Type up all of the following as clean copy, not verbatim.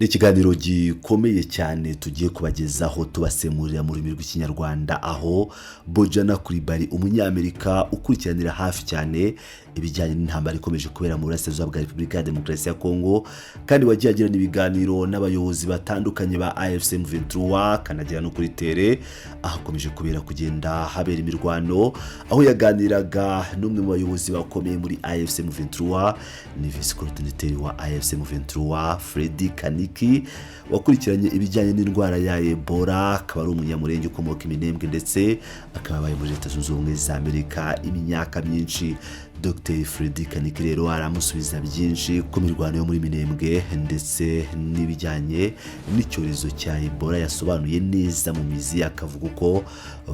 Ni ikiganiro gikomeye cyane tugiye kubagezaho, tubasemurira mu rurimi rw'Ikinyarwanda, aho Bojana Coulibaly, Umunyamerika ukurikiranira hafi cyane ibijyanye n'intambara ikomeje kubera mu burasirazuba bwa Repubulika ya Demokarasi ya Kongo, kandi wagiye agirana ibiganiro n'abayobozi batandukanye ba AFC M23, akanagera no kuri terrain ahakomeje kubera kugenda habera imirwano, aho yaganiraga n'umwe mu bayobozi bakomeye muri AFC M23, ni vice coordinateur wa AFC M23, Freddy Kaniki, wakurikiranye ibijyanye n'indwara ya Ebola, akaba ari Umunyamurenge ukomoka Iminembwe, ndetse akaba abaye muri Leta Zunze Ubumwe za Amerika imyaka myinshi. Dr Freddy Kaniki rero aramusubiza byinshi ku mirwano yo muri Minembwe ndetse n'ibijyanye n'icyorezo cya Ebola, yasobanuye neza mu mizi, akavuga uko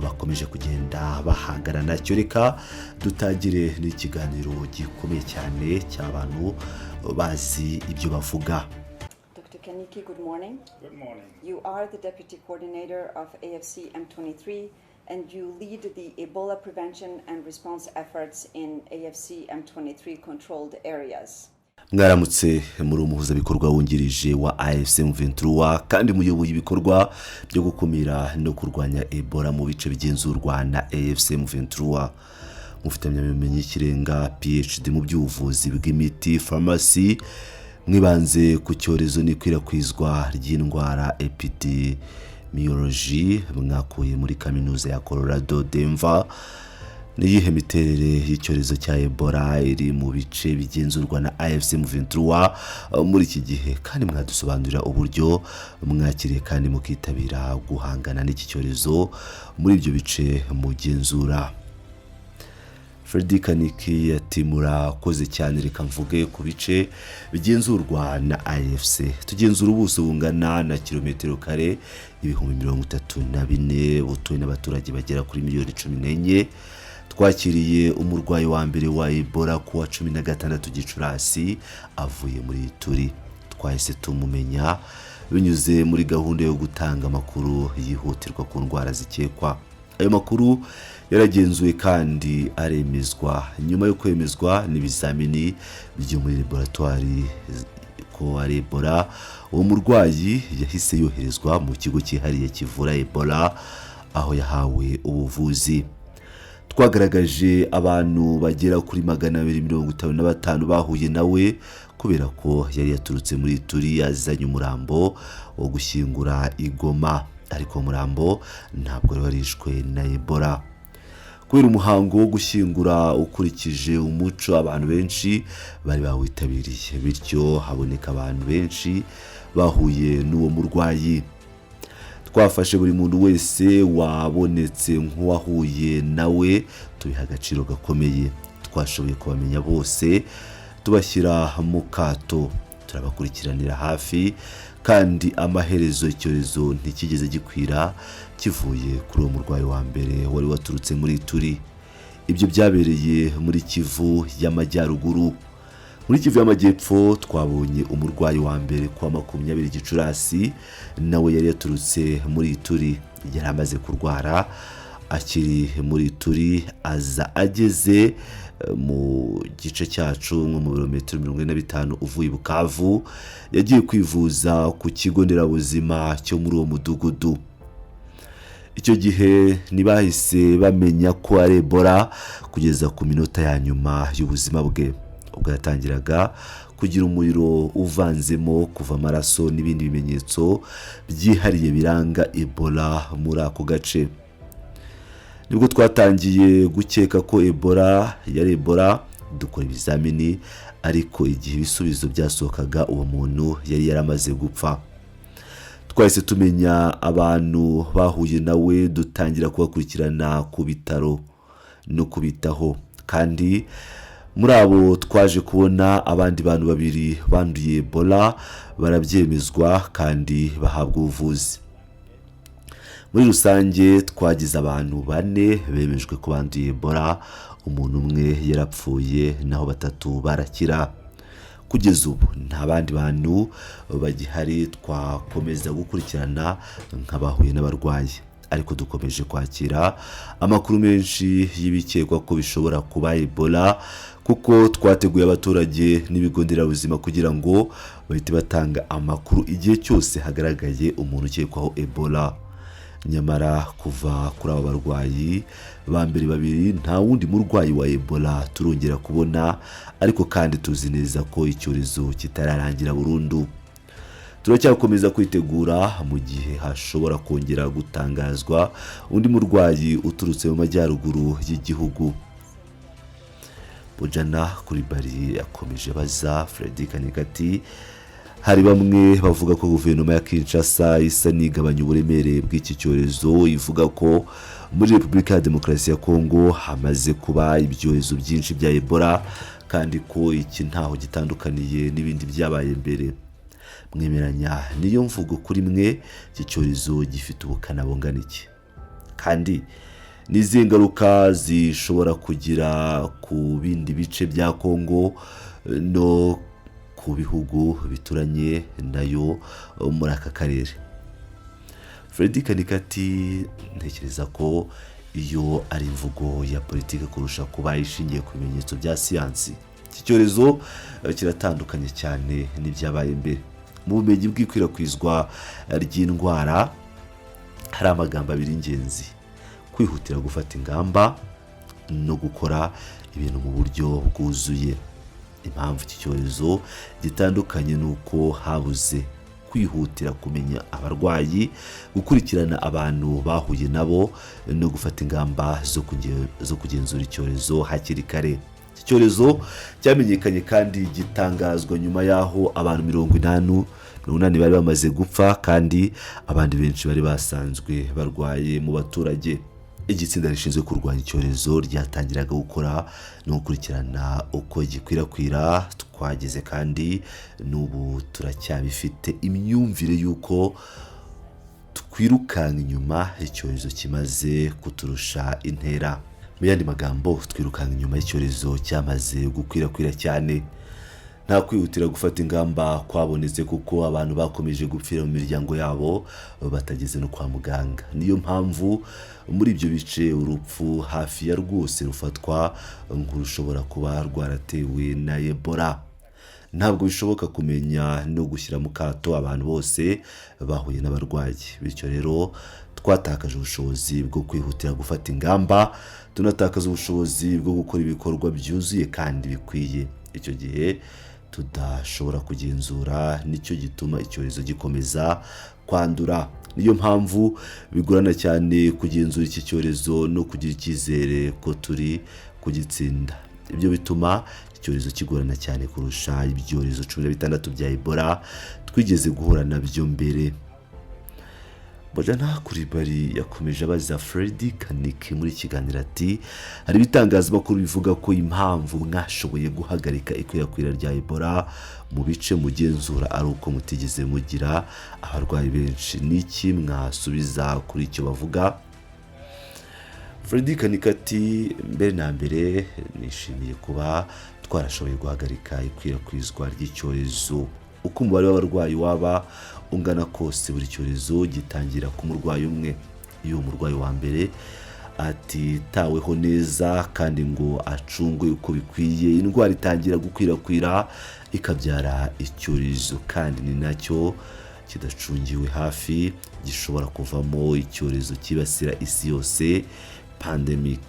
bakomeje kugenda bahangana nacyo. Reka dutangire n'ikiganiro gikomeye cyane cy'abantu bazi ibyo bavuga. Dr. Kaniki, good morning. Good morning. You are the Deputy Coordinator of AFC M23 and you lead the Ebola prevention and response efforts in AFC M23 controlled areas. Mwaramutse. Muri umuhuzabikorwa wungirije wa AFC M23, kandi muyoboye ibikorwa byo gukumira no kurwanya Ebola mu bice bigenzurwa na AFC M23. Mufite impamyabumenyi y'ikirenga PhD mu by'ubuvuzi bw'imiti, pharmacy, mwibanze ku cyorezo n'ikwirakwizwa ry'indwara, epidemiology, mwakuye muri Kaminuza ya Colorado Denver. Ni iyihe miterere y'icyorezo cya Ebola iri mu bice bigenzurwa na AFC M23 muri iki gihe? Kandi mwadusobanurira uburyo mwakiriye kandi mukitabira guhangana n'iki cyorezo muri ibyo bice mugenzura? Freddy Kaniki ati: "Murakoze cyane. Reka mvuge ku bice bigenzurwa na AFC. Tugenzura ubuso bungana na kilometero kare 34,000, butuwe n'abaturage bagera kuri miliyoni 14. Twakiriye umurwayi wa mbere wa Ebola ku wa 16 Gicurasi, avuye muri Ituri. Twahise tumumenya binyuze muri gahunda yo gutanga amakuru yihutirwa ku ndwara zikekwa. Ayo makuru yaragenzuwe kandi aremezwa. Nyuma yo kwemezwa n'ibizamini byo muri laboratwari ko ari Ebola, uwo murwayi yahise yoherezwa mu kigo cyihariye kivura Ebola, aho yahawe ubuvuzi. Twagaragaje abantu bagera kuri 255 bahuye nawe, kubera ko yari yaturutse muri Ituri azanye umurambo wo gushyingura i Goma, ariko uwo murambo ntabwo wari warishwe na Ebola. Kubera umuhango wo gushyingura ukurikije umuco, abantu benshi bari bawitabiriye, bityo haboneka abantu benshi bahuye n'uwo murwayi. Twafashe buri muntu wese wabonetse nk'uwahuye nawe, tubiha agaciro gakomeye. Twashoboye kubamenya bose, tubashyira mu kato, turabakurikiranira hafi, kandi amaherezo icyorezo ntikigeze gikwira kivuye kuri uwo murwayi wa mbere wari waturutse muri Ituri. Ibyo byabereye muri Kivu y'Amajyaruguru. Muri Kivu y'Amajyepfo twabonye umurwayi wa mbere kuwa 20 Gicurasi, nawe yari yaturutse muri Ituri. Yari amaze kurwara akiri muri Ituri, aza ageze mu gice cyacu, nko mu birometero 45 uvuye i Bukavu. Yagiye kwivuza ku kigo nderabuzima cyo muri uwo mudugudu. Icyo gihe ntibahise bamenya ko ari Ebola kugeza ku minota ya nyuma y'ubuzima bwe, ubwo yatangiraga kugira umuriro uvanzemo kuva amaraso n'ibindi bimenyetso byihariye biranga Ebola muri ako gace. Nibwo twatangiye gukeka ko Ebola yari Ebola, dukora ibizamini, ariko igihe ibisubizo byasohokaga, uwo muntu yari yaramaze gupfa. Twahise tumenya abantu bahuye nawe, dutangira kubakurikirana ku bitaro no kubitaho, kandi muri abo twaje kubona abandi bantu babiri banduye Ebola, barabyemezwa kandi bahabwa ubuvuzi. Muri rusange twagize abantu bane bemejwe ko banduye Ebola. Umuntu umwe yarapfuye, naho batatu barakira. Kugeza ubu nta bandi bantu bagihari twakomeza gukurikirana nk'abahuye n'abarwayi, ariko dukomeje kwakira amakuru menshi y'ibikekwa ko bishobora kuba Ebola. Kugeza ubu turacyafite abantu 125 Kuko twateguye abaturage n'ibigo nderabuzima kugira ngo bahite batanga amakuru igihe cyose hagaragaye umuntu ukekwaho Ebola. Nyamara kuva kuri aba barwayi ba mbere babiri, nta wundi murwayi wa Ebola turongera kubona, ariko kandi tuzi neza ko icyorezo kitararangira burundu. Turacyakomeza kwitegura mu gihe hashobora kongera gutangazwa undi murwayi uturutse mu majyaruguru y'igihugu. Bojana Coulibaly yakomeje abaza Freddy Kaniki ati: "Hari bamwe bavuga ko guverinoma ya Kinshasa isa n'igabanya uburemere bw'iki cyorezo, ivuga ko muri Repubulika ya Demokarasi ya Kongo hamaze kuba ibyorezo byinshi bya Ebola, kandi ko iki ntaho gitandukaniye n'ibindi byabaye mbere. Mwemeranya niyo mvugo? Kuri mwe iki cyorezo gifite ubukana bungana iki, kandi ni izihe ngaruka zishobora kugira ku bindi bice bya Kongo no ku bihugu bituranye nayo muri aka karere?" Freddy Kaniki ati: "Ntekereza ko iyo ari imvugo ya politiki kurusha kuba ishingiye ku bimenyetso bya siyansi. Iki cyorezo kiratandukanye cyane n'ibyabaye mbere. Mu bumenyi bw'ikwirakwizwa ry'indwara hari amagambo abiri y'ingenzi: kwihutira gufata ingamba no gukora ibintu mu buryo bwuzuye. Impamvu iki cyorezo gitandukanye ni uko habuze kwihutira kumenya abarwayi, gukurikirana abantu bahuye nabo no gufata ingamba zo kugenzura icyorezo hakiri kare. Iki cyorezo cyamenyekanye kandi gitangazwa nyuma y'aho abantu 80 bari bamaze gupfa, kandi abandi benshi bari basanzwe barwaye mu baturage. Itsinda rishinzwe kurwanya icyorezo ryatangiraga gukora no gukurikirana uko gikwirakwira. Twageze kandi n'ubu turacyabifite imyumvire y'uko twirukanka inyuma icyorezo kimaze kuturusha intera. Mu yandi magambo, twirukanka inyuma y'icyorezo cyamaze gukwirakwira cyane. Nta kwihutira gufata ingamba kwabonetse, kuko abantu bakomeje gupfira mu miryango yabo batageze no kwa muganga. Niyo mpamvu muri ibyo bice urupfu hafi ya rwose rufatwa nk'urushobora kuba rwaratewe na Ebola. Ntabwo bishoboka kumenya no gushyira mu kato abantu bose bahuye n'abarwayi. Bityo rero twatakaje ubushobozi bwo kwihutira gufata ingamba, tunatakaza ubushobozi bwo gukora ibikorwa byuzuye kandi bikwiye. Icyo gihe tudashobora kugenzura nicyo gituma icyorezo gikomeza kwandura. Niyo mpamvu bigorana cyane kugenzura iki cyorezo no kugira icyizere ko turi kugitsinda. Ibyo bituma icyorezo kigorana cyane kurusha ibyorezo 16 bya Ebola twigeze guhura nabyo mbere." Bojana Coulibaly yakomeje abaza Freddy Kaniki muri kiganiro ati: "Hari ibitangazamakuru bivuga ko impamvu mwashoboye guhagarika ikwirakwira rya Ebola mu bice mugenzura ari uko mutigeze mugira abarwayi benshi. Niki mwasubiza kuri icyo bavuga?" Freddy Kaniki ati: "Mbere na mbere nishimiye kuba twarashoboye guhagarika ikwirakwizwa ry'icyorezo. Uko umubare w'abarwayi waba ungana kose, buri cyorezo gitangira ku murwayi umwe. Iyo umurwayi wa mbere atitaweho neza kandi ngo acungwe uko bikwiye, indwara itangira gukwirakwira ikabyara icyorezo, kandi ni nacyo kidacungiwe hafi gishobora kuvamo icyorezo cyibasira isi yose, pandemic.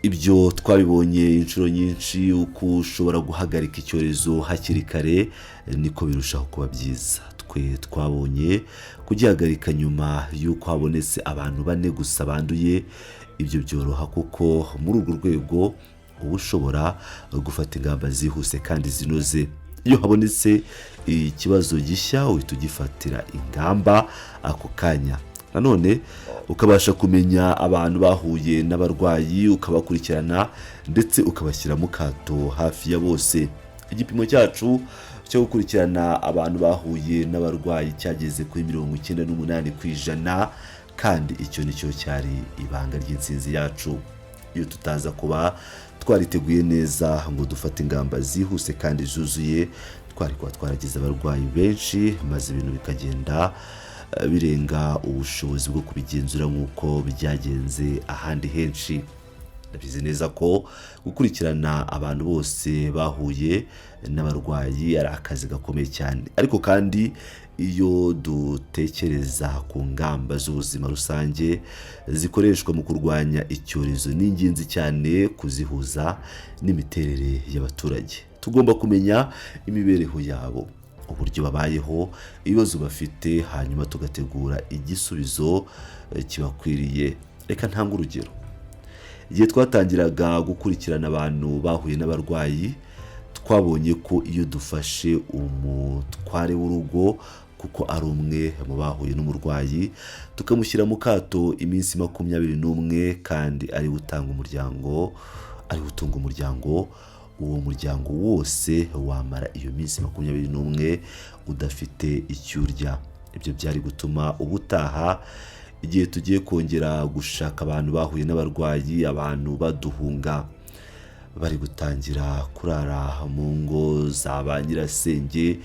Ibyo twabibonye inshuro nyinshi. Uko ushobora guhagarika icyorezo hakiri kare niko birushaho kuba byiza. Twe twabonye kugihagarika nyuma y'uko habonetse abantu bane gusa banduye. Ibyo byoroha kuko muri urwo rwego uba ushobora gufata ingamba zihuse kandi zinoze. Iyo habonetse ikibazo gishya, uhita ugifatira ingamba ako kanya. Nanone ukabasha kumenya abantu bahuye n'abarwayi, ukabakurikirana ndetse ukabashyira mu kato hafi ya bose. Igipimo cyacu cyo gukurikirana abantu bahuye n'abarwayi cyageze kuri 98%, kandi icyo nicyo cyari ibanga ry'intsinzi yacu. Iyo tutaza kuba twariteguye neza ngo dufate ingamba zihuse kandi zuzuye, twari kuba twaragize abarwayi benshi, maze ibintu bikagenda birenga ubushobozi bwo kubigenzura nk'uko byagenze ahandi henshi." Ndabizi neza ko gukurikirana abantu bose bahuye n'abarwayi ari akazi gakomeye cyane, ariko kandi iyo dutekereza ku ngamba z'ubuzima rusange zikoreshwa mu kurwanya icyorezo, ni ingenzi cyane kuzihuza n'imiterere y'abaturage. Tugomba kumenya imibereho yabo, uburyo babayeho, ibibazo bafite, hanyuma tugategura igisubizo kibakwiriye. Reka ntange urugero. Igihe twatangiraga gukurikirana abantu bahuye n'abarwayi, twabonye ko iyo dufashe umutware w'urugo, kuko ari umwe mu bahuye n'umurwayi, tukamushyira mu kato iminsi 21 kandi ari we utanga umuryango, ari we utunga umuryango, uwo muryango wose wamara iyo minsi 21 udafite icyo urya. Ibyo byari gutuma ubutaha igihe tugiye kongera gushaka abantu bahuye n'abarwayi, abantu baduhunga, bari gutangira kurara mu ngo za ba nyirasenge,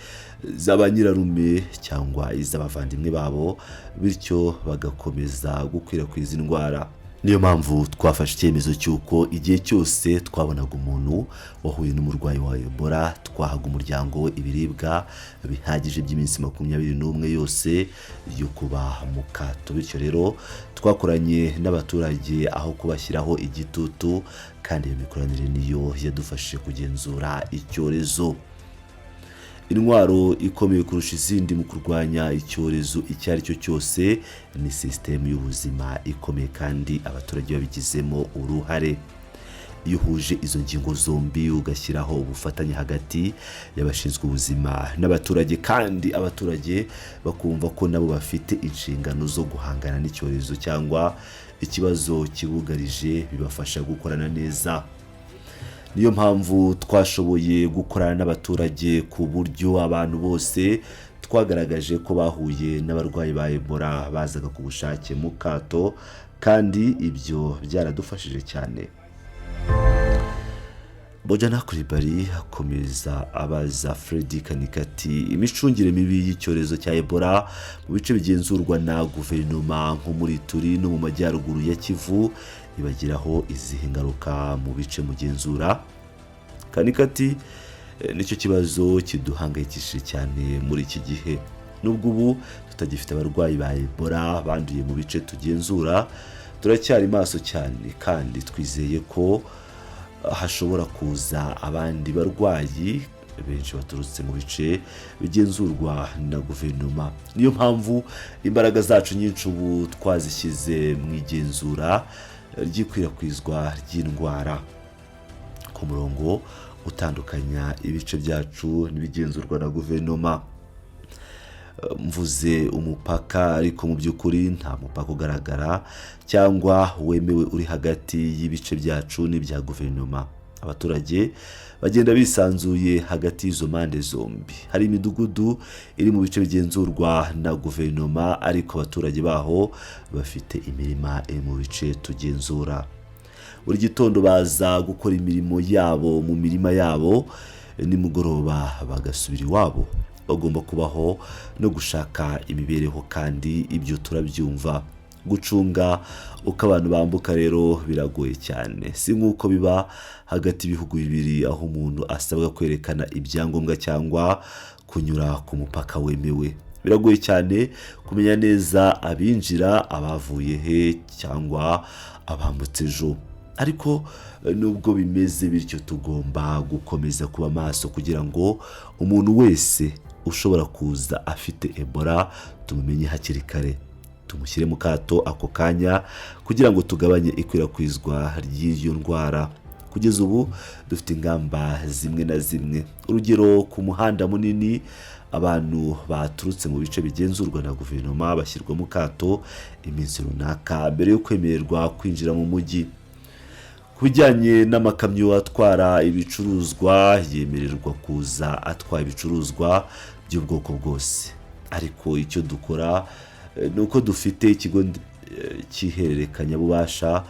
za ba nyirarume cyangwa iz'abavandimwe babo, bityo bagakomeza gukwirakwiza indwara. Niyo mpamvu twafashe icyemezo cy'uko igihe cyose twabonaga umuntu wahuye n'umurwayi wa Ebola, twahaga umuryango we ibiribwa bihagije by'iminsi 21 yose yo kuba mu kato. Bityo rero twakoranye n'abaturage aho kubashyiraho igitutu, kandi iyo mikoranire niyo yadufashije kugenzura icyorezo. Intwaro ikomeye kurusha izindi mu kurwanya icyorezo icyo ari cyo cyose ni sisitemu y'ubuzima ikomeye kandi abaturage babigizemo uruhare. Iyo uhuje izo ngingo zombi, ugashyiraho ubufatanye hagati y'abashinzwe ubuzima n'abaturage, kandi abaturage bakumva ko nabo bafite inshingano zo guhangana n'icyorezo cyangwa ikibazo kibugarije, bibafasha gukorana neza. Niyo mpamvu twashoboye gukorana n'abaturage ku buryo abantu bose twagaragaje ko bahuye n'abarwayi ba Ebola bazaga ku bushake mu kato, kandi ibyo byaradufashije cyane. Bojana Coulibaly akomeza abaza Freddy Kaniki ati: "Imicungire mibi y'icyorezo cya Ebola mu bice bigenzurwa na guverinoma nko muri Ituri no mu majyaruguru ya Kivu ibagiraho izihe ngaruka mu bice mugenzura?" Kaniki ati: "Nicyo kibazo kiduhangayikishije cyane muri iki gihe. Nubwo ubu tutagifite abarwayi ba Ebola banduye mu bice tugenzura, turacyari maso cyane kandi twizeye ko hashobora kuza abandi barwayi benshi baturutse mu bice bigenzurwa na guverinoma. Niyo mpamvu imbaraga zacu nyinshi ubu twazishyize mu igenzura ry'ikwirakwizwa ry'indwara ku murongo utandukanya ibice byacu n'ibigenzurwa na guverinoma. Mvuze umupaka, ariko mu by'ukuri nta mupaka ugaragara cyangwa wemewe uri hagati y'ibice byacu n'ibya guverinoma. Abaturage bagenda bisanzuye hagati y'izo mpande zombi. Hari imidugudu iri mu bice bigenzurwa na guverinoma, ariko abaturage baho bafite imirima iri mu bice tugenzura. Buri gitondo baza gukora imirimo yabo mu mirima yabo, nimugoroba bagasubira iwabo. Bagomba kubaho no gushaka imibereho, kandi ibyo turabyumva. Gucunga uko abantu bambuka rero biragoye cyane. Si nk'uko biba hagati y'ibihugu bibiri, aho umuntu asabwa kwerekana ibyangombwa cyangwa kunyura ku mupaka wemewe. Biragoye cyane kumenya neza abinjira, abavuye he cyangwa abambutse ejo. Ariko nubwo bimeze bityo, tugomba gukomeza kuba maso kugira ngo umuntu wese ushobora kuza afite Ebola tumumenye hakiri kare, tumushyire mu kato ako kanya kugira ngo tugabanye ikwirakwizwa ry'iyo ndwara. Kugeza ubu dufite ingamba zimwe na zimwe. Urugero, ku muhanda munini, abantu baturutse mu bice bigenzurwa na guverinoma bashyirwa mu kato iminsi runaka mbere yo kwemererwa kwinjira mu mujyi. Ku bijyanye n'amakamyo atwara ibicuruzwa, yemererwa kuza atwaye ibicuruzwa by'ubwoko bwose. Ariko icyo dukora ni uko dufite ikigo cy'ihererekanyabubasha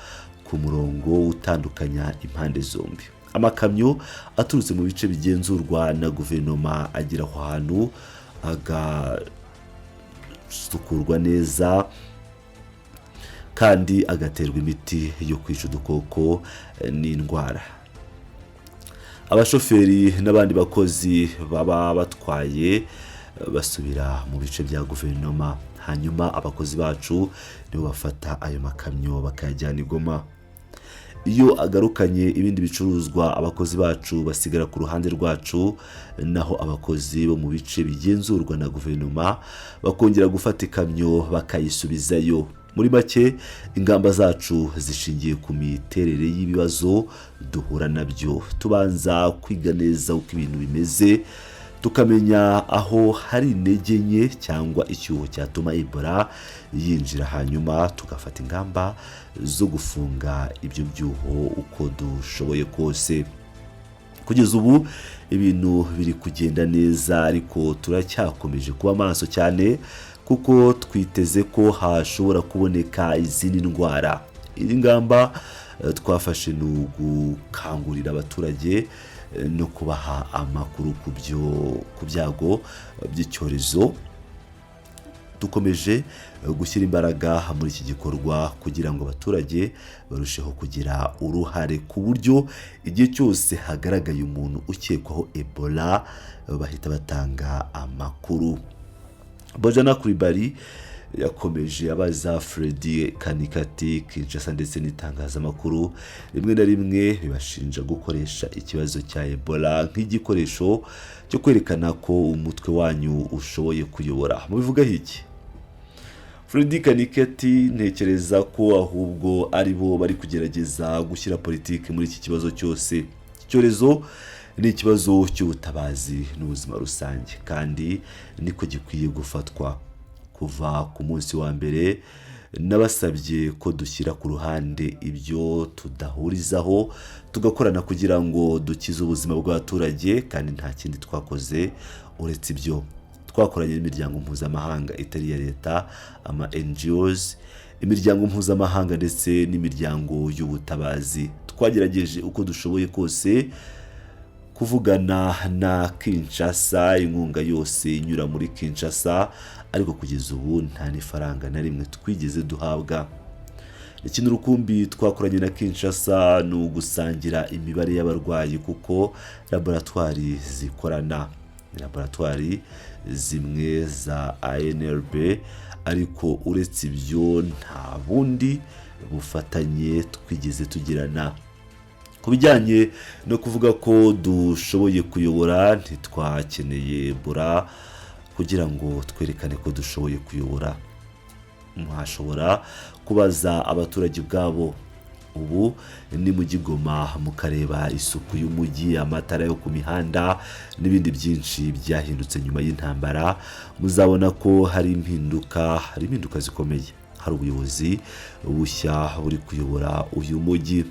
ku murongo utandukanya impande zombi. Amakamyo aturutse mu bice bigenzurwa na guverinoma agera aho hantu agasukurwa neza. Kandi agaterwa imiti yo kwica udukoko n'indwara. Abashoferi n'abandi bakozi baba batwaye basubira mu bice bya guverinoma, hanyuma abakozi bacu nibo bafata ayo makamyo bakayajyana i Goma. Iyo agarukanye ibindi bicuruzwa, abakozi bacu basigara ku ruhande rwacu, naho abakozi bo mu bice bigenzurwa na guverinoma bakongera gufata ikamyo bakayisubizayo. Muri make, ingamba zacu zishingiye ku miterere y'ibibazo duhura nabyo. Tubanza kwiga neza uko ibintu bimeze, tukamenya aho hari intege nke cyangwa icyuho cyatuma Ebola yinjira, hanyuma tugafata ingamba zo gufunga ibyo byuho uko dushoboye kose. Kugeza ubu ibintu biri kugenda neza, ariko turacyakomeje kuba maso cyane kuko twiteze ko hashobora kuboneka izindi ndwara. Iyi ngamba twafashe ni ugukangurira abaturage no kubaha amakuru ku byago by'icyorezo. Dukomeje gushyira imbaraga muri iki gikorwa kugira ngo abaturage barusheho kugira uruhare, ku buryo igihe cyose hagaragaye umuntu ukekwaho Ebola bahita batanga amakuru. Bojana Kuribari yakomeje abaza Freddy Kaniki ati: "Kinshasa ndetse n'itangazamakuru rimwe na rimwe bibashinja gukoresha ikibazo cya Ebola nk'igikoresho cyo kwerekana ko umutwe wanyu ushoboye kuyobora. Mubivugaho iki?" Freddy Kaniki ati: "Ntekereza ko ahubwo ari bo bari kugerageza gushyira politiki muri iki kibazo cyose. Iki cyorezo ni ikibazo cy'ubutabazi n'ubuzima rusange, kandi niko gikwiye gufatwa. Kuva ku munsi wa mbere nabasabye ko dushyira ku ruhande ibyo tudahurizaho, tugakorana kugira ngo dukize ubuzima bw'abaturage, kandi nta kindi twakoze uretse ibyo. Twakoranye n'imiryango mpuzamahanga itari iya leta, ama NGOs, imiryango mpuzamahanga ndetse n'imiryango y'ubutabazi. Twagerageje uko dushoboye kose kuvugana na Kinshasa, inkunga yose inyura muri Kinshasa, ariko kugeza ubu nta n'ifaranga na rimwe twigeze duhabwa. Ikindi rukumbi twakoranye na Kinshasa ni ugusangira imibare y'abarwayi, kuko laboratwari zikorana, ni laboratwari zimwe za ANRB, ariko uretse ibyo nta bundi bufatanye twigeze tugirana. Ku bijyanye no kuvuga ko dushoboye kuyobora, ntitwakeneye Ebola kugira ngo twerekane ko dushoboye kuyobora. Mwashobora kubaza abaturage ubwabo. Ubu ni mujyi Goma, mukareba isuku y'umujyi, amatara yo ku mihanda n'ibindi byinshi byahindutse nyuma y'intambara, muzabona ko hari impinduka, hari impinduka zikomeye. Hari ubuyobozi bushya buri kuyobora uyu mujyi."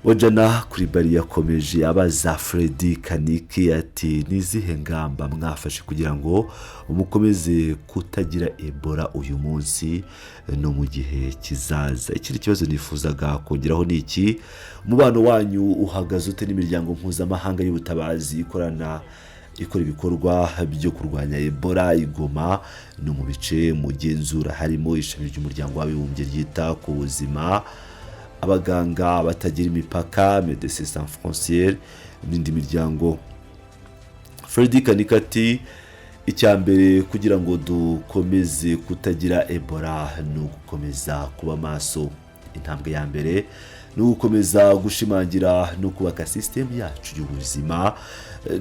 Bojana Kuribari yakomeje abaza Freddy Kaniki ati: "Ni izihe ngamba mwafashe kugira ngo mukomeze kutagira Ebola uyu munsi no mu gihe kizaza? Ikindi kibazo nifuzaga kongeraho ni iki: umubano wanyu uhagaze ute n'imiryango mpuzamahanga y'ubutabazi ikora ibikorwa byo kurwanya Ebola i Goma no mu bice mugenzura, harimo ishami ry'Umuryango w'Abibumbye ryita ku buzima, Abaganga Batagira Imipaka, Médecins Sans Frontières n'indi miryango?" Freddy Kaniki ati: "Icya mbere kugira ngo dukomeze kutagira Ebola ni ugukomeza kuba maso. Intambwe ya mbere ni ugukomeza gushimangira no kubaka sisitemu yacu y'ubuzima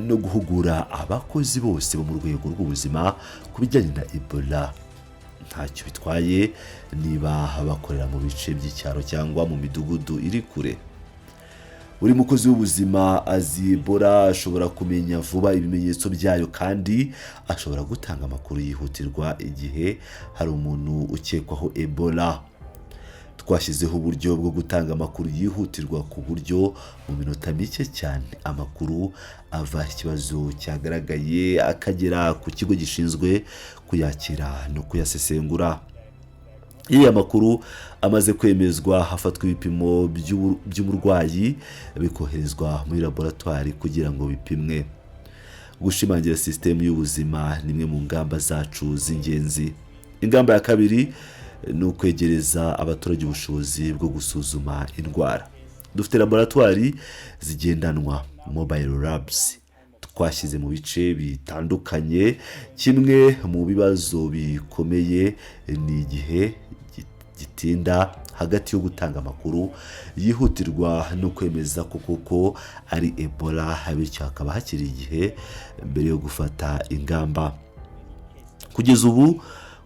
no guhugura abakozi bose bo mu rwego rw'ubuzima ku bijyanye na Ebola, ntacyo bitwaye niba bakorera mu bice by'icyaro cyangwa mu midugudu iri kure. Buri mukozi w'ubuzima azi Ebola, ashobora kumenya vuba ibimenyetso byayo kandi ashobora gutanga amakuru yihutirwa igihe hari umuntu ukekwaho Ebola. Twashyizeho uburyo bwo gutanga amakuru yihutirwa, ku buryo mu minota mike cyane amakuru ava ikibazo cyagaragaye akagera ku kigo gishinzwe kuyakira no kuyasesengura. Iyo aya makuru amaze kwemezwa, hafatwa ibipimo by'umurwayi bikoherezwa muri laboratwari kugira ngo bipimwe. Gushimangira sisitemu y'ubuzima ni imwe mu ngamba zacu z'ingenzi. Ingamba ya kabiri ni ugushyira imbaraga mu ni ukwegereza abaturage ubushobozi bwo gusuzuma indwara. Dufite laboratwari zigendanwa, mobile labs, twashyize mu bice bitandukanye. Kimwe mu bibazo bikomeye ni igihe gitinda hagati yo gutanga amakuru yihutirwa no kwemeza ko koko ari Ebola, bityo hakaba hakiri igihe mbere yo gufata ingamba. Kugeza ubu,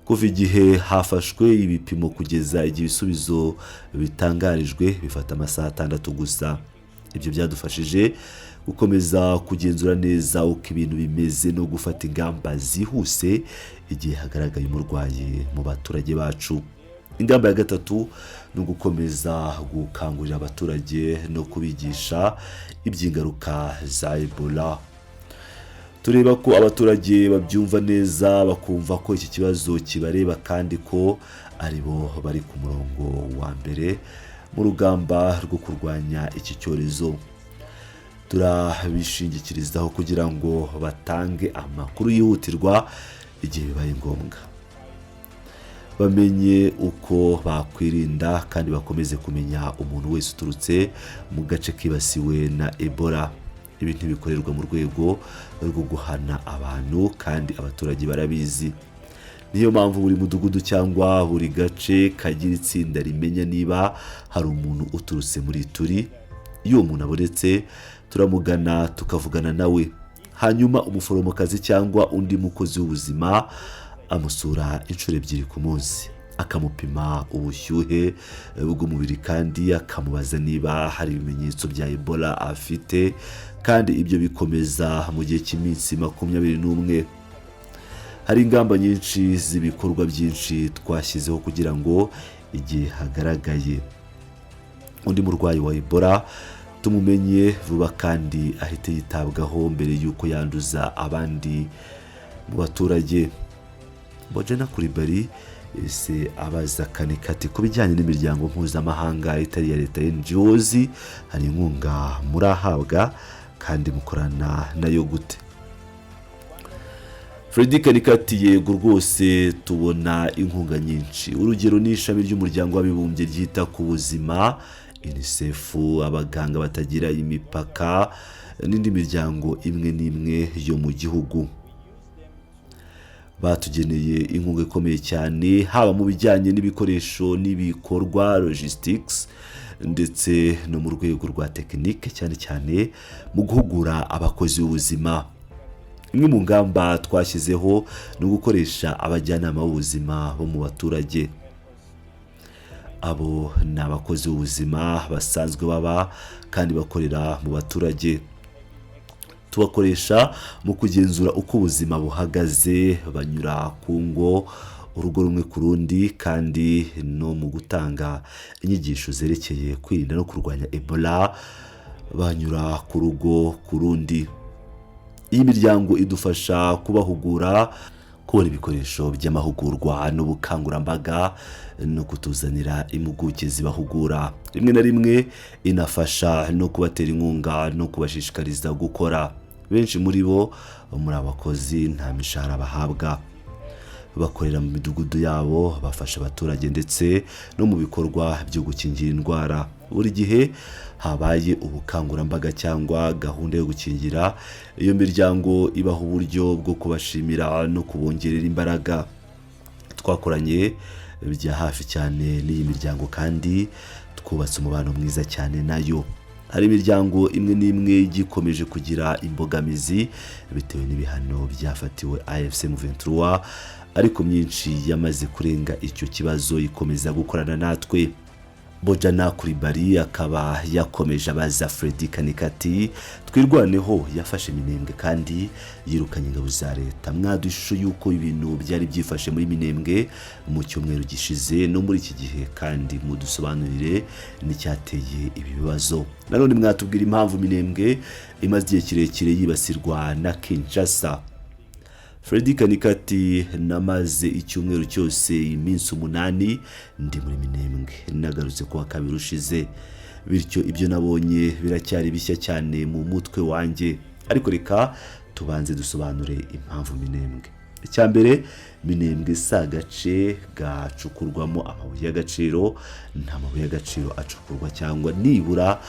kuva igihe hafashwe ibipimo kugeza igihe ibisubizo bitangarijwe, bifata amasaha 6 gusa. Ibyo byadufashije gukomeza kugenzura neza uko ibintu bimeze no gufata ingamba zihuse igihe hagaragaye umurwayi mu baturage bacu. Ingamba ya gatatu ni ugukomeza gukangurira abaturage no kubigisha iby'ingaruka za Ebola. Tureba ko abaturage babyumva neza, bakumva ko iki kibazo kibareba kandi ko aribo bari ku murongo wa mbere mu rugamba rwo kurwanya iki cyorezo. Turabishingikirizaho kugira ngo batange amakuru yihutirwa igihe bibaye ngombwa, bamenye uko bakwirinda kandi bakomeze kumenya umuntu wese uturutse mu gace kibasiwe na Ebola. Ibi ntibikorerwa mu rwego rwo guhana abantu, kandi abaturage barabizi. Niyo mpamvu buri mudugudu cyangwa buri gace kagira itsinda rimenya niba hari umuntu uturutse muri Turi. Iyo uwo muntu abonetse, turamugana tukavugana nawe, hanyuma umuforomokazi cyangwa undi mukozi w'ubuzima amusura inshuro 2 ku munsi, akamupima ubushyuhe bw'umubiri kandi akamubaza niba hari ibimenyetso bya Ebola afite, kandi ibyo bikomeza mu gihe cy'iminsi 21. Hari ingamba nyinshi z'ibikorwa byinshi twashyizeho kugira ngo igihe hagaragaye undi murwayi wa Ebola tumumenye vuba kandi ahite yitabwaho mbere y'uko yanduza abandi mu baturage. Bojana Kuribari ese abaza Kanikati ku bijyanye n'imiryango mpuzamahanga itari iya leta, NGOs, hari inkunga murahabwa kandi mukorana nayo gute? Freddy Kanikati: yego rwose, tubona inkunga nyinshi. Urugero ni ishami ry'Umuryango w'Abibumbye ryita ku buzima, UNICEF, Abaganga Batagira Imipaka n'indi miryango imwe n'imwe yo mu gihugu. Batugeneye inkunga ikomeye cyane, haba mu bijyanye n'ibikoresho n'ibikorwa, logistics, ndetse no mu rwego rwa tekinike, cyane cyane mu guhugura abakozi b'ubuzima. Imwe mu ngamba twashyizeho ni ugukoresha abajyanama b'ubuzima bo mu baturage. Abo ni abakozi b'ubuzima basanzwe baba kandi bakorera mu baturage. Tubakoresha mu kugenzura uko ubuzima buhagaze, banyura ku ngo, urugo rumwe ku rundi, kandi no mu gutanga inyigisho zerekeye kwirinda no kurwanya Ebola, banyura ku rugo ku rundi. Iyi miryango idufasha kubahugura, kubona ibikoresho by'amahugurwa n'ubukangurambaga no kutuzanira impuguke zibahugura. Rimwe na rimwe inafasha no kubatera inkunga no kubashishikariza gukora. Benshi muri bo, muri abakozi, nta mishahara bahabwa. Bakorera mu midugudu yabo, bafasha abaturage ndetse no mu bikorwa byo gukingira indwara. Buri gihe habaye ubukangurambaga cyangwa gahunda yo gukingira, iyo miryango ibaha uburyo bwo kubashimira no kubongerera imbaraga. Twakoranye bya hafi cyane n'iyi miryango kandi twubatse umubano mwiza cyane nayo. Hari imiryango imwe n'imwe igikomeje kugira imbogamizi bitewe n'ibihano byafatiwe AFC M23, ariko myinshi yamaze kurenga icyo kibazo, ikomeza gukorana natwe. Bojana Kuribari akaba yakomeje abaza Freddy Kanikati: Twirwaneho yafashe Minembwe kandi yirukanye ingabo za leta. Mwaduha ishusho y'uko ibintu byari byifashe muri Minembwe mu cyumweru gishize no muri iki gihe, kandi mudusobanurire n'icyateye ibi bibazo. Nanone mwatubwira impamvu Minembwe imaze igihe kirekire yibasirwa na Kinshasa? Freddy Kanikati: namaze icyumweru cyose, iminsi 8, ndi muri Minembwe. Nagarutse kuwa kabiri ushize, bityo ibyo nabonye biracyari bishya cyane mu mutwe wanjye. Ariko reka tubanze dusobanure impamvu Minembwe Icya mbere, Minembwe si agace gacukurwamo amabuye y'agaciro. Nta mabuye y'agaciro acukurwa cyangwa nibura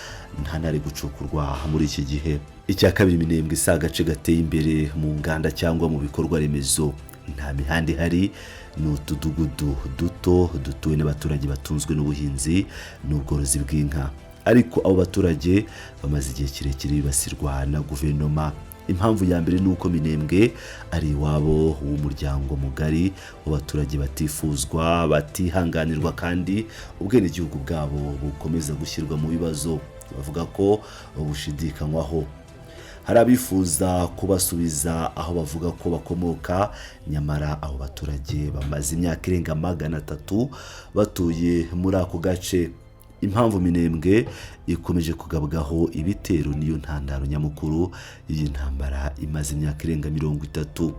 nta n'ari gucukurwa muri iki gihe. Icya kabiri, Minembwe si agace gateye imbere mu nganda cyangwa mu bikorwa remezo. Nta mihanda ihari, ni utudugudu duto dutuwe n'abaturage batunzwe n'ubuhinzi n'ubworozi bw'inka. Ariko abo baturage bamaze igihe kirekire bibasirwa na guverinoma. Impamvu ya mbere ni uko Minembwe ari iwabo w'umuryango mugari w'abaturage batifuzwa, batihanganirwa, kandi ubwenegihugu bwabo bukomeza gushyirwa mu bibazo, bavuga ko bushidikanywaho. Hari abifuza kubasubiza aho bavuga ko bakomoka, nyamara abo baturage bamaze imyaka irenga 300 batuye muri ako gace. Impamvu Minembwe ikomeje kugabwaho ibitero niyo ntandaro nyamukuru y'iyi ntambara imaze imyaka irenga 30.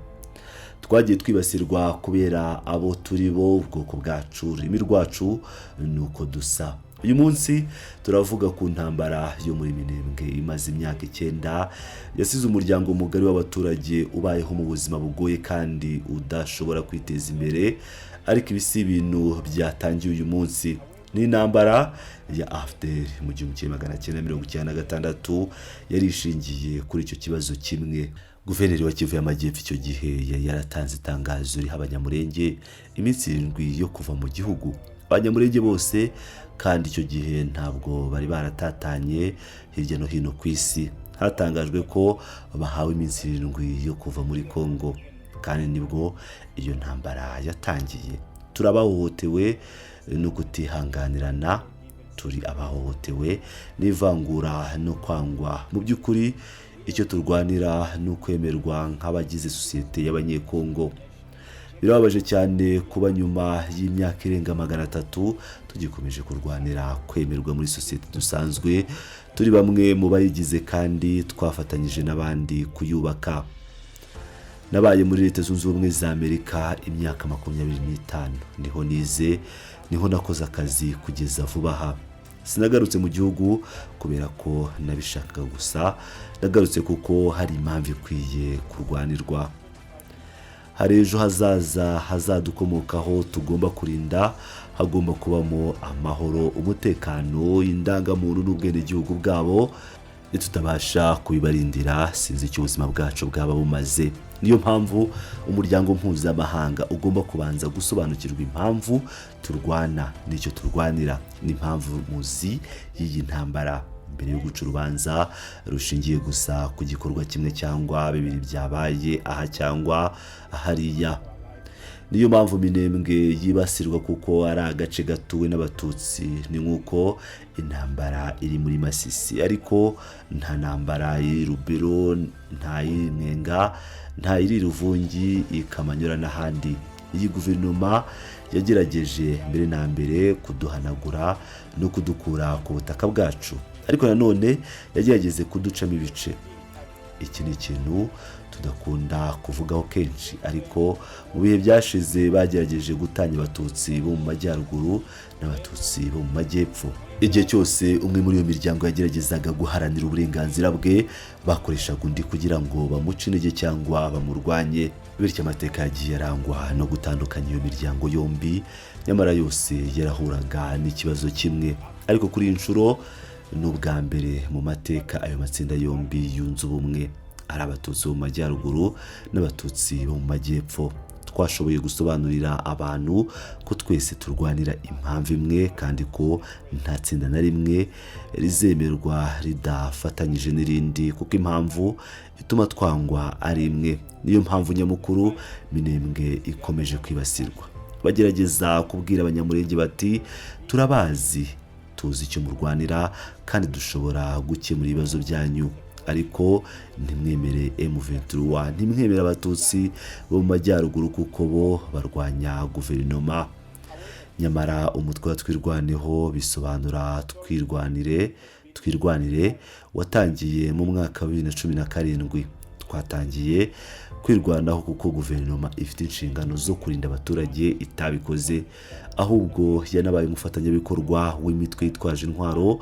Twagiye twibasirwa kubera abo turi bo, ubwoko bwacu, ururimi rwacu, ni uko dusa. Uyu munsi turavuga ku ntambara yo muri Minembwe imaze imyaka 9, yasize umuryango mugari w'abaturage ubayeho mu buzima bugoye kandi udashobora kwiteza imbere. Ariko ibi si ibintu byatangiye uyu munsi. Ni intambara ya AFDL mu 1996 yari ishingiye kuri icyo kibazo kimwe. Guverineri wa Kivu y'Amajyepfo icyo gihe yari yaratanze itangazo riha Abanyamurenge iminsi 7 yo kuva mu gihugu, Abanyamurenge bose. Kandi icyo gihe ntabwo bari baratatanye hirya no hino ku isi. Hatangajwe ko bahawe iminsi 7 yo kuva muri Congo, kandi nibwo iyo ntambara yatangiye. Turabahohotewe no kutihanganirana, turi abahohotewe n'ivangura no kwangwa. Mu by'ukuri icyo turwanira ni ukwemerwa nk'abagize sosiyete y'Abanyekongo. Birababaje cyane kuba nyuma y'imyaka irenga 300 tugikomeje kurwanira kwemerwa muri sosiyete dusanzwe turi bamwe mu bayigize kandi twafatanyije n'abandi kuyubaka. Nabaye muri Leta Zunze Ubumwe za Amerika imyaka 25, niho nize, niho nakoze akazi kugeza vuba aha. Sinagarutse mu gihugu kubera ko nabishakaga gusa, nagarutse kuko hari impamvu ikwiye kurwanirwa. Hari ejo hazaza hazadukomokaho tugomba kurinda, hagomba kubamo amahoro, umutekano, indangamuntu n'ubwenegihugu bwabo. Nitutabasha kubibarindira, sinzi icyo ubuzima bwacu bwaba bumaze. Niyo mpamvu umuryango mpuzamahanga ugomba kubanza gusobanukirwa impamvu turwana n'icyo turwanira n'impamvu muzi y'iyi ntambara, mbere yo guca urubanza rushingiye gusa ku gikorwa kimwe cyangwa bibiri byabaye aha cyangwa hariya. Niyo mpamvu Minembwe yibasirwa, kuko ari agace gatuwe n'Abatutsi. Ni nk'uko intambara iri muri Masisi, ariko nta ntambara iri Rubero, nta iri Mwenga, nta iri Ruvungi, Ikamanyura n'ahandi. Iyi guverinoma yagerageje mbere na mbere kuduhanagura no kudukura ku butaka bwacu, ariko nanone yagerageze kuducamo ibice. Iki ni ikintu tudakunda kuvugaho kenshi, ariko mu bihe byashize bagerageje gutanya Abatutsi bo mu majyaruguru n'Abatutsi bo mu majyepfo. Igihe cyose umwe muri iyo miryango yageragezaga guharanira uburenganzira bwe, bakoreshaga undi kugira ngo bamuce intege cyangwa bamurwanye. Bityo amateka yagiye arangwa no gutandukanya iyo miryango yombi, nyamara yose yarahuraga n'ikibazo kimwe. Ariko kuri iyi nshuro ni ubwa mbere mu mateka ayo matsinda yombi yunze ubumwe, ari Abatutsi bo mu majyaruguru n'Abatutsi bo mu majyepfo. Twashoboye gusobanurira abantu ko twese turwanira impamvu imwe, kandi ko nta tsinda na rimwe rizemerwa ridafatanyije n'irindi, kuko impamvu ituma twangwa ari imwe. Niyo mpamvu nyamukuru Minembwe ikomeje kwibasirwa. Bagerageza kubwira Abanyamurenge bati: "Turabazi, tuzi icyo murwanira kandi dushobora gukemura ibibazo byanyu, ariko ntimwemere M23, ntimwemere Abatutsi bo mu majyaruguru, kuko bo barwanya guverinoma." Nyamara umutwe wa Twirwaneho, bisobanura twirwanire, twirwanire, watangiye mu mwaka wa 2017. Twatangiye kwirwanaho kuko guverinoma ifite inshingano zo kurinda abaturage itabikoze, ahubwo yanabaye umufatanyabikorwa w'imitwe yitwaje intwaro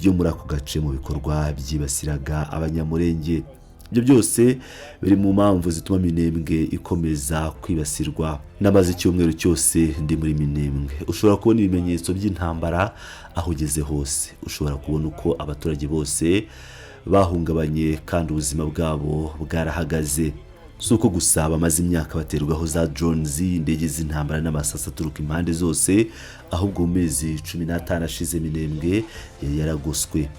yo muri ako gace mu bikorwa byibasiraga Abanyamurenge. Ibyo byose biri mu mpamvu zituma Minembwe ikomeza kwibasirwa. Namaze icyumweru cyose ndi muri Minembwe. Ushobora kubona ibimenyetso by'intambara aho ugeze hose. Ushobora kubona uko abaturage bose bahungabanye kandi ubuzima bwabo bwarahagaze. Si uko gusa bamaze imyaka baterwaho za drones, indege z'intambara n'amasasu aturuka impande zose, ahubwo mu mezi 15 ashize Minembwe yari yaragoswe.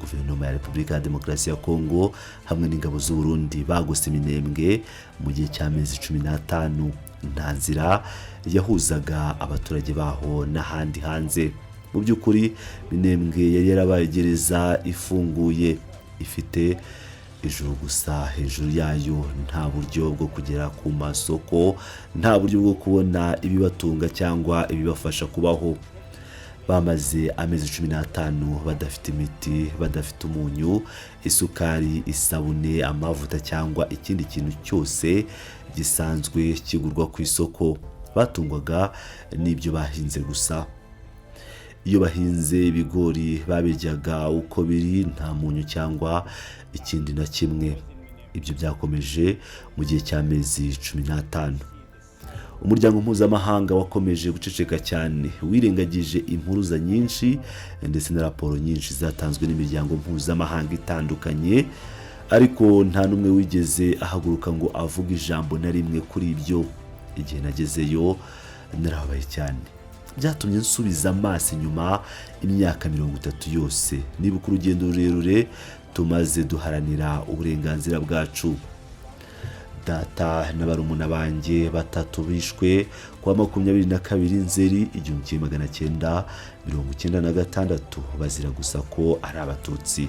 Guverinoma ya Repubulika ya Demokarasi ya Kongo hamwe n'ingabo z'u Burundi bagose Minembwe mu gihe cy'amezi 15. Nta nzira yahuzaga abaturage baho n'ahandi hanze. Mu by'ukuri, Minembwe yari yarabaye gereza ifunguye, ifite ijuru gusa hejuru yayo. Nta buryo bwo kugera ku masoko, nta buryo bwo kubona ibibatunga cyangwa ibibafasha kubaho. Bamaze amezi 15 badafite imiti, badafite umunyu, isukari, isabune, amavuta cyangwa ikindi kintu cyose gisanzwe kigurwa ku isoko. Batungwaga n'ibyo bahinze gusa. Iyo bahinze ibigori, babiryaga uko biri, nta munyu cyangwa ikindi na kimwe. Ibyo byakomeje mu gihe cy'amezi 15. Umuryango mpuzamahanga wakomeje guceceka cyane, wirengagije impuruza nyinshi ndetse na raporo nyinshi zatanzwe n'imiryango mpuzamahanga itandukanye, ariko nta n'umwe wigeze ahaguruka ngo avuge ijambo na rimwe kuri ibyo. Igihe nagezeyo narababaye cyane. Byatumye nsubiza amaso inyuma imyaka 30 yose, nibuka urugendo rurerure tumaze duharanira uburenganzira bwacu. Data na barumuna banjye batatu bishwe kuwa 22 Nzeri 1996, bazira gusa ko ari Abatutsi.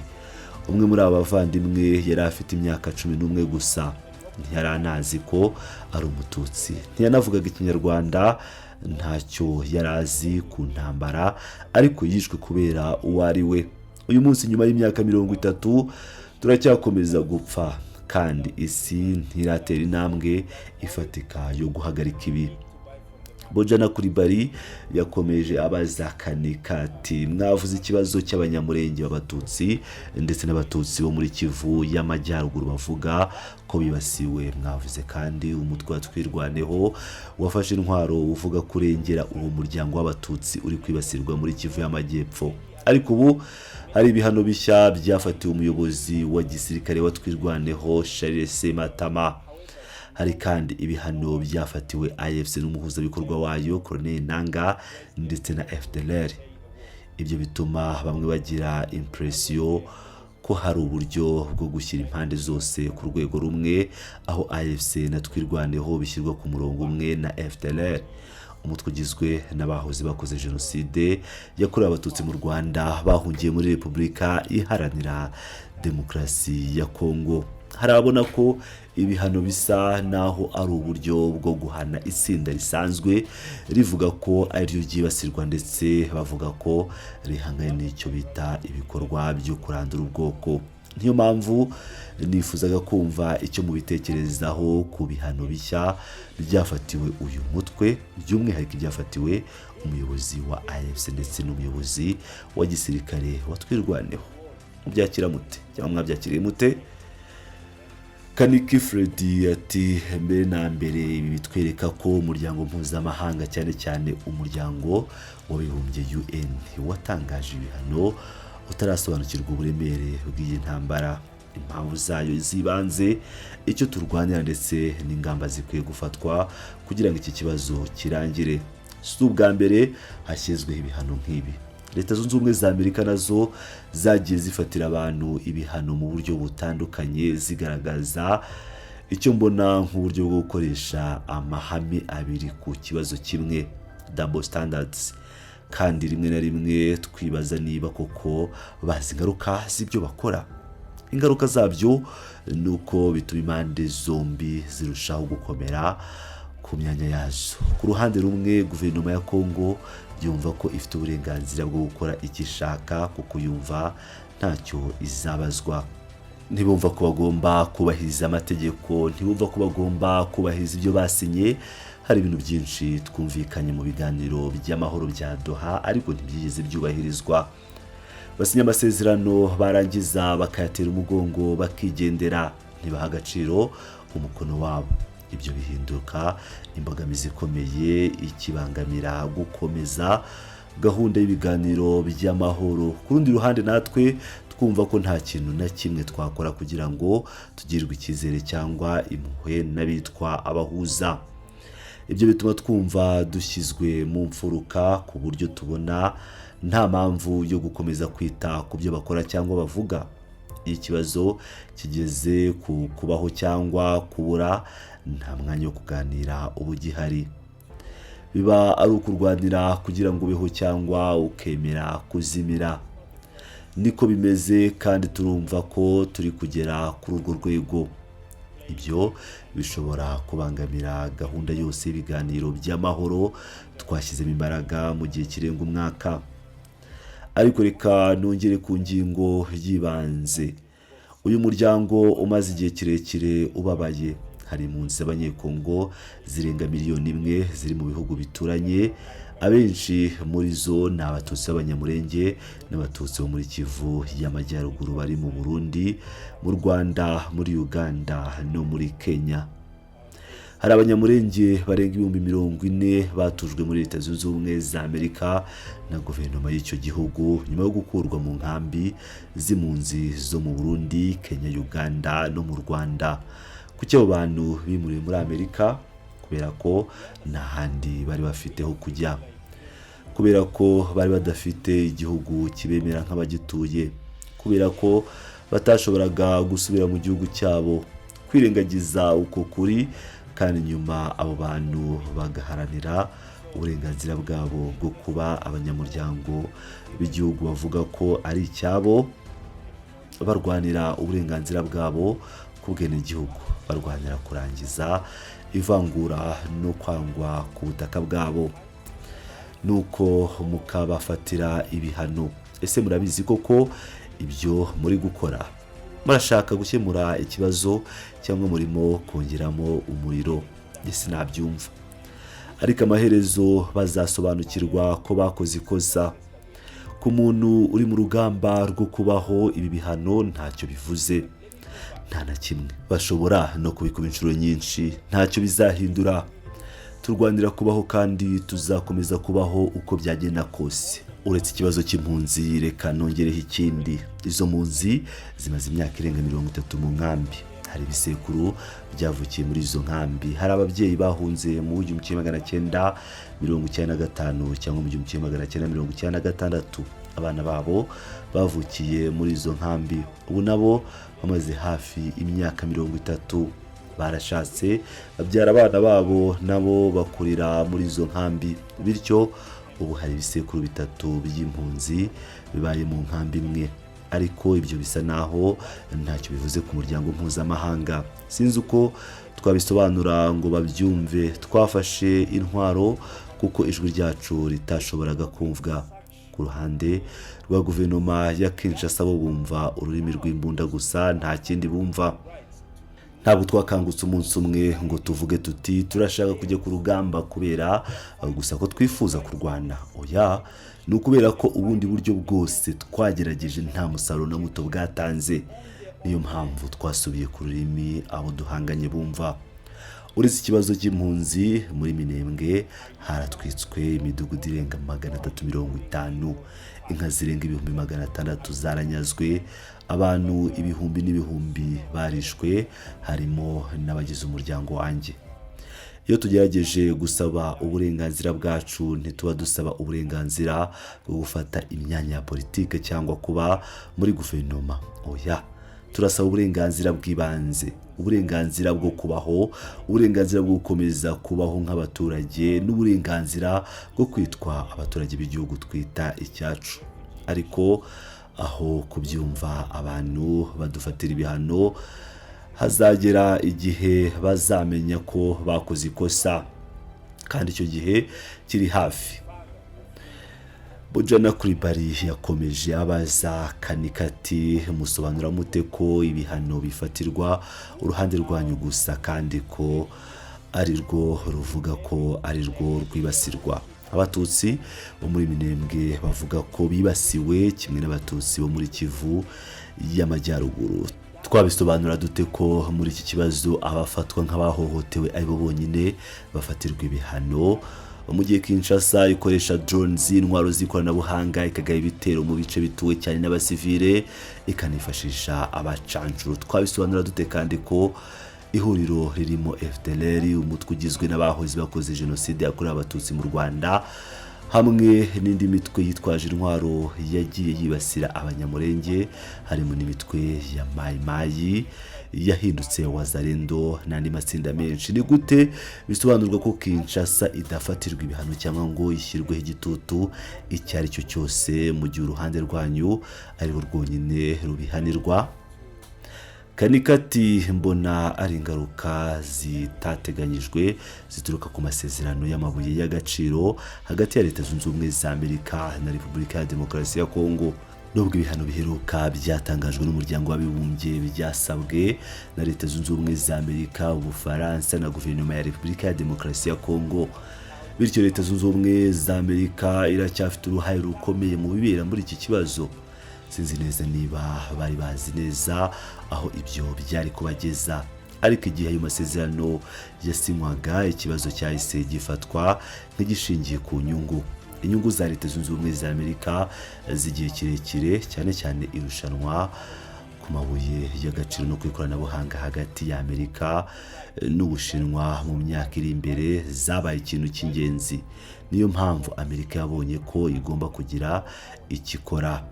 Umwe muri aba bavandimwe yari afite imyaka 11 gusa. Ntiyari anazi ko ari Umututsi, ntiyanavugaga Ikinyarwanda, ntacyo yari azi ku ntambara, ariko yishwe kubera uwo ari we. Uyu munsi, nyuma y'imyaka 30, turacyakomeza gupfa kandi isi ntiratera intambwe ifatika yo guhagarika ibi. Bojana Coulibaly yakomeje abaza Kaniki ati: "Mwavuze ikibazo cy'Abanyamurenge b'Abatutsi ndetse n'Abatutsi bo muri Kivu y'Amajyaruguru bavuga ko bibasiwe. Mwavuze kandi umutwe wa Twirwaneho wafashe intwaro, uvuga kurengera uwo muryango w'Abatutsi uri kwibasirwa muri Kivu y'Amajyepfo. Ariko ubu hari ibihano bishya byafatiwe umuyobozi wa gisirikare wa Twirwaneho, Charles Sematama. Hari kandi ibihano byafatiwe AFC n'umuhuzabikorwa wayo Corneille Nanga ndetse na FDLR. Ibyo bituma bamwe bagira impression ko hari uburyo bwo gushyira impande zose ku rwego rumwe, aho AFC na Twirwaneho bishyirwa ku murongo umwe na FDLR, umutwe ugizwe n'abahoze bakoze jenoside yakorewe Abatutsi mu Rwanda bahungiye muri Repubulika Iharanira Demokarasi ya Kongo. Hari ababona ko ibihano bisa naho ari uburyo bwo guhana itsinda risanzwe rivuga ko ariryo ryibasirwa, ndetse bavuga ko rihanganye n'icyo bita ibikorwa byo kurandura ubwoko. Niyo mpamvu nifuzaga kumva icyo mubitekerezaho ku bihano bishya byafatiwe uyu mutwe, by'umwihariko ibyafatiwe umuyobozi wa AFC ndetse n'umuyobozi wa gisirikare wa Twirwaneho. Mubyakira mute cyangwa mwabyakiriye mute?" Kaniki Freddy ati: "Mbere na mbere, ibi bitwereka ko umuryango mpuzamahanga, cyane cyane Umuryango w'Abibumbye UN, watangaje ibihano utarasobanukirwa uburemere bw'iyi ntambara, impamvu zayo z'ibanze, icyo turwanira ndetse n'ingamba zikwiye gufatwa kugira ngo iki kibazo kirangire. Si ubwa mbere hashyizweho ibihano nk'ibi. Leta Zunze Ubumwe za Amerika nazo zagiye zifatira abantu ibihano mu buryo butandukanye, zigaragaza icyo mbona nk'uburyo bwo gukoresha amahame abiri ku kibazo kimwe, double standards, kandi rimwe na rimwe twibaza niba koko bazi ingaruka z'ibyo bakora. Ingaruka zabyo ni uko bituma impande zombi zirushaho gukomera ku myanya yazo. Ku ruhande rumwe, guverinoma ya Kongo yumva ko ifite uburenganzira bwo gukora icyo ishaka kuko yumva ntacyo izabazwa. Ntibumva ko bagomba kubahiriza amategeko, ntibumva ko bagomba kubahiriza ibyo basinye. Hari ibintu byinshi twumvikanye mu biganiro by'amahoro bya Doha, ariko ntibyigeze byubahirizwa. Basinya amasezerano, barangiza bakayatera umugongo bakigendera. Ntibumva ko bagomba kubahiriza Ntibaha agaciro umukono wabo. Ibyo bihinduka imbogamizi ikomeye ikibangamira gukomeza gahunda y'ibiganiro by'amahoro. Ku rundi ruhande, natwe twumva ko nta kintu na kimwe twakora kugira ngo tugirirwe icyizere cyangwa impuhwe n'abitwa abahuza. Ibyo bituma twumva dushyizwe mu mfuruka, ku buryo tubona nta mpamvu yo gukomeza kwita ku byo bakora cyangwa bavuga. Iyo ikibazo kigeze ku kubaho cyangwa kubura, nta mwanya wo kuganira uba ugihari. Biba ari ukurwanira kugira ngo ubeho cyangwa ukemera kuzimira. Niko bimeze, kandi turumva ko turi kugera kuri urwo rwego. Ibyo bishobora kubangamira gahunda yose y'ibiganiro by'amahoro twashyizemo imbaraga mu gihe kirenga umwaka. Ariko reka nongere ku ngingo y'ibanze. Uyu muryango umaze igihe kirekire ubabaye. Hari impunzi z'Abanyekongo zirenga 1 miliyoni ziri mu bihugu bituranye. Abenshi muri zo ni Abatutsi b'Abanyamurenge n'Abatutsi bo muri Kivu y'Amajyaruguru bari mu Burundi, mu Rwanda, muri Uganda no muri Kenya. Hari Abanyamurenge barenga 40,000 batujwe muri Leta Zunze Ubumwe za Amerika na guverinoma y'icyo gihugu, nyuma yo gukurwa mu nkambi z'impunzi zo mu Burundi, Kenya, Uganda no mu Rwanda. Kuki abo bantu bimuriwe muri Amerika? Kubera ko nta handi bari bafite ho kujya, kubera ko bari badafite igihugu kibemera nk'abagituye, kubera ko batashoboraga gusubira mu gihugu cyabo. Kwirengagiza uko kuri, kandi nyuma abo bantu bagaharanira uburenganzira bwabo bwo kuba abanyamuryango b'igihugu bavuga ko ari icyabo, barwanira uburenganzira bwabo ku bwenegihugu, barwanira kurangiza ivangura no kwangwa ku butaka bwabo, nuko mukabafatira ibihano. Ese murabizi koko ibyo muri gukora? Murashaka gukemura ikibazo cyangwa murimo kongeramo umuriro? Ese nabyumva? Ariko amaherezo bazasobanukirwa ko bakoze ikosa. Ku muntu uri mu rugamba rwo kubaho, ibi bihano ntacyo bivuze, nta na kimwe. Bashobora no kubikuba inshuro nyinshi, ntacyo bizahindura. Turwanira kubaho kandi tuzakomeza kubaho uko byagenda kose. Uretse ikibazo cy'impunzi, reka nongereho ikindi. Izo mpunzi zimaze imyaka irenga 30 mu nkambi. Hari ibisekuru byavukiye muri izo nkambi. Hari ababyeyi bahunze mu 1995 cyangwa mu 1996. Abana babo bavukiye muri izo nkambi. Ubu nabo bamaze hafi imyaka 30, barashatse, babyara abana babo, nabo bakurira muri izo nkambi. Bityo ubu hari ibisekuru bitatu by'impunzi bibaye mu nkambi imwe. Ariko ibyo bisa naho ntacyo bivuze ku muryango mpuzamahanga. Sinzi uko twabisobanura ngo babyumve. Twafashe intwaro kuko ijwi ryacu ritashoboraga kumvwa ku ruhande rwa guverinoma ya Kinshasa. Bo bumva ururimi rw'imbunda gusa, nta kindi bumva. Ntabwo twakangutse umunsi umwe ngo tuvuge tuti: "Turashaka kujya ku rugamba kubera gusa ko twifuza kurwana." Oya, ni ukubera ko ubundi buryo bwose twagerageje nta musaruro na muto bwatanze. Niyo mpamvu twasubiye ku rurimi abo duhanganye bumva. Uretse ikibazo cy'impunzi, muri Minembwe haratwitswe imidugudu irenga 350, inka zirenga 600,000 zaranyazwe, abantu ibihumbi n'ibihumbi barishwe, harimo n'abagize umuryango wanjye. Iyo tugerageje gusaba uburenganzira bwacu, ntituba dusaba uburenganzira bwo gufata imyanya ya politike cyangwa kuba muri guverinoma. Oya, turasaba uburenganzira bw'ibanze, uburenganzira bwo kubaho, uburenganzira bwo gukomeza kubaho nk'abaturage n'uburenganzira bwo kwitwa abaturage b'igihugu twita icyacu. Ariko aho kubyumva, abantu badufatira ibihano. Hazagera igihe bazamenya ko bakoze ikosa, kandi icyo gihe kiri hafi. Bojana Coulibaly yakomeje abaza Kanikati: "Musobanura mute ko ibihano bifatirwa uruhande rwanyu gusa, kandi ko ari rwo ruvuga ko ari rwo rwibasirwa?" Abatutsi bo muri Minembwe bavuga ko bibasiwe kimwe n'Abatutsi bo muri Kivu y'Amajyaruguru. Twabisobanura dute ko muri iki kibazo abafatwa nk'abahohotewe aribo bonyine bafatirwa ibihano, mu gihe Kinshasa ikoresha drones, intwaro z'ikoranabuhanga, ikagaba ibitero mu bice bituwe cyane n'abasivile, ikanifashisha abacancuro? Twabisobanura dute kandi ko ihuriro ririmo FDLR, umutwe ugizwe n'abahoze bakoze jenoside yakorewe Abatutsi mu Rwanda, hamwe n'indi mitwe yitwaje intwaro yagiye yibasira Abanyamurenge, harimo n'imitwe ya Mayimayi yahindutse Wazalendo n'andi matsinda menshi? Ni gute bisobanurwa ko Kinshasa idafatirwa ibihano cyangwa ngo ishyirweho igitutu icyo ari cyo cyose, mu gihe uruhande rwanyu arirwo rwonyine rubihanirwa? Kanika ati: "Mbona ari ingaruka zitateganyijwe zituruka ku masezerano y'amabuye y'agaciro hagati ya Leta Zunze Ubumwe za Amerika na Repubulika ya Demokarasi ya Kongo. Nubwo ibihano biheruka byatangajwe n'Umuryango w'Abibumbye byasabwe na Leta Zunze Ubumwe za Amerika, Ubufaransa na guverinoma ya Repubulika ya Demokarasi ya Kongo, bityo Leta Zunze Ubumwe za Amerika iracyafite uruhare rukomeye mu bibera muri iki kibazo. Sinzi neza niba bari bazi neza aho ibyo byari kubageza, ariko igihe ayo masezerano yasinywaga, ikibazo cyahise gifatwa nk'igishingiye ku nyungu, inyungu za Leta Zunze Ubumwe za Amerika z'igihe kirekire, cyane cyane irushanwa ku mabuye y'agaciro no ku ikoranabuhanga hagati ya Amerika n'Ubushinwa mu myaka iri imbere zabaye ikintu cy'ingenzi. Niyo mpamvu Amerika yabonye ko igomba kugira icyo ikora.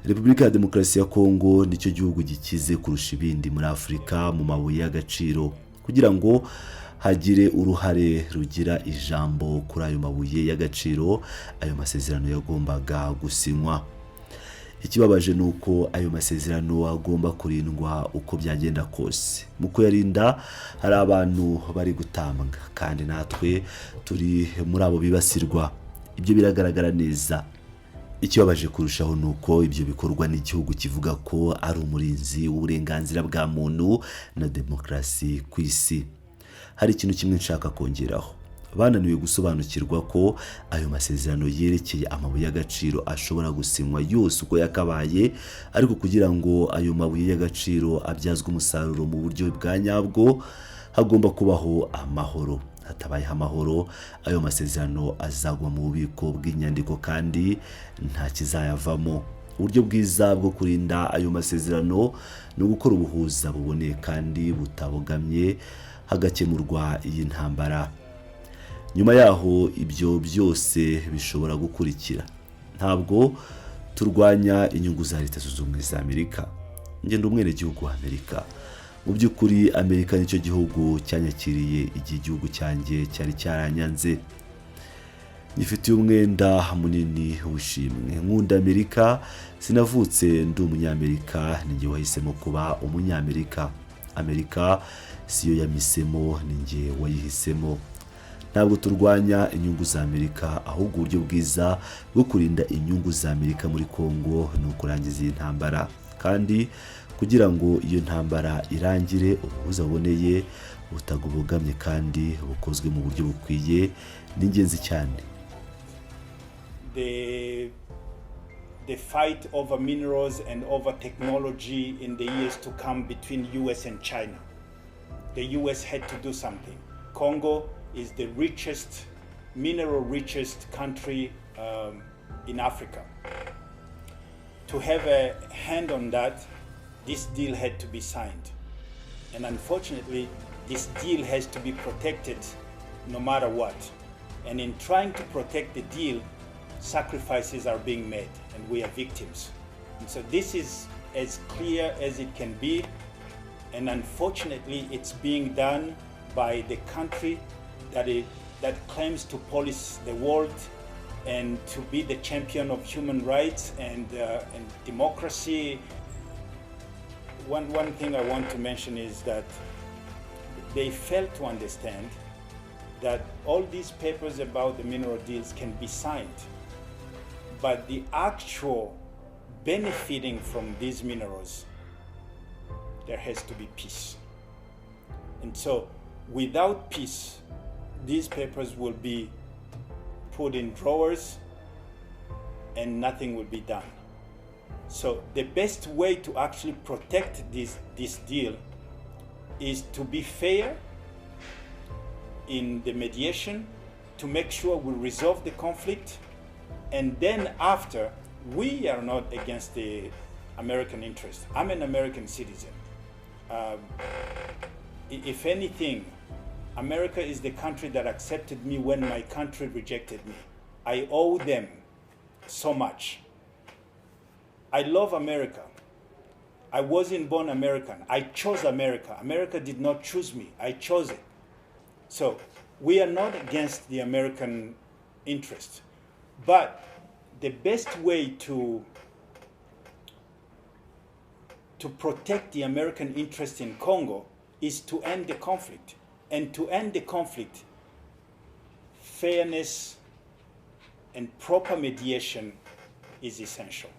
Repubulika ya Demokarasi ya Kongo nicyo gihugu gikize kurusha ibindi muri Afurika mu mabuye y'agaciro. Kugira ngo hagire uruhare rugira ijambo kuri ayo mabuye y'agaciro, ayo masezerano yagombaga gusinywa. Ikibabaje ni uko ayo masezerano agomba kurindwa uko byagenda kose. Mu kuyarinda hari abantu bari gutambwa, kandi natwe turi muri abo bibasirwa. Ibyo biragaragara neza. Ikibabaje kurushaho ni uko ibyo bikorwa n'igihugu kivuga ko ari umurinzi w'uburenganzira bwa muntu na demokarasi ku isi. Hari ikintu kimwe nshaka kongeraho: bananiwe gusobanukirwa ko ayo masezerano yerekeye amabuye y'agaciro ashobora gusinywa yose uko yakabaye, ariko kugira ngo ayo mabuye y'agaciro abyazwe umusaruro mu buryo bwa nyabwo, hagomba kubaho amahoro. Hatabayeho amahoro, ayo masezerano azagwa mu bubiko bw'inyandiko kandi nta kizayavamo. Uburyo bwiza bwo kurinda ayo masezerano ni ugukora ubuhuza buboneye kandi butabogamye, hagakemurwa iyi ntambara. Nyuma yaho ibyo byose bishobora gukurikira. Ntabwo turwanya inyungu za Leta Zunze Ubumwe za Amerika. Njye ndi umwenegihugu wa Amerika. Mu by'ukuri, Amerika nicyo gihugu cyanyakiriye igihe igihugu cyanjye cyari cyaranyanze. Nyifitiye umwenda munini w'ishimwe. Nkunda Amerika. Sinavutse ndi Umunyamerika, ninjye wahisemo kuba Umunyamerika. Amerika siyo yampisemo, ninjye wayihisemo. Ntabwo turwanya inyungu za Amerika, ahubwo uburyo bwiza bwo kurinda inyungu za Amerika muri Kongo ni ukurangiza iyi ntambara. Kandi kugira ngo iyo ntambara irangire, ubuhuza buboneye, butabogamye kandi bukozwe mu buryo bukwiye ni ingenzi cyane. The fight over minerals and over technology in the years to come between US and China. The US had to do something. Congo is the richest, mineral richest country in Africa. To have a hand on that, this deal had to be signed. And unfortunately, this deal has to be protected no matter what. And in trying to protect the deal, sacrifices are being made and we are victims. And so this is as clear as it can be. And unfortunately, it's being done by the country that claims to police the world and to be the champion of human rights and democracy. One thing I want to mention is that they fail to understand that all these papers about the mineral deals can be signed, but the actual benefiting from these minerals, there has to be peace. And so, without peace, these papers will be put in drawers and nothing will be done. So the best way to actually protect this deal is to be fair in the mediation, to make sure we resolve the conflict, and then after, we are not against the American interest. I'm an American citizen. If anything, America is the country that accepted me when my country rejected me. I owe them so much. I love America. I wasn't born American. I chose America. America did not choose me. I chose it. So we are not against the American interest. But the best way to protect the American interest in Congo is to end the conflict. And to end the conflict, fairness and proper mediation is essential.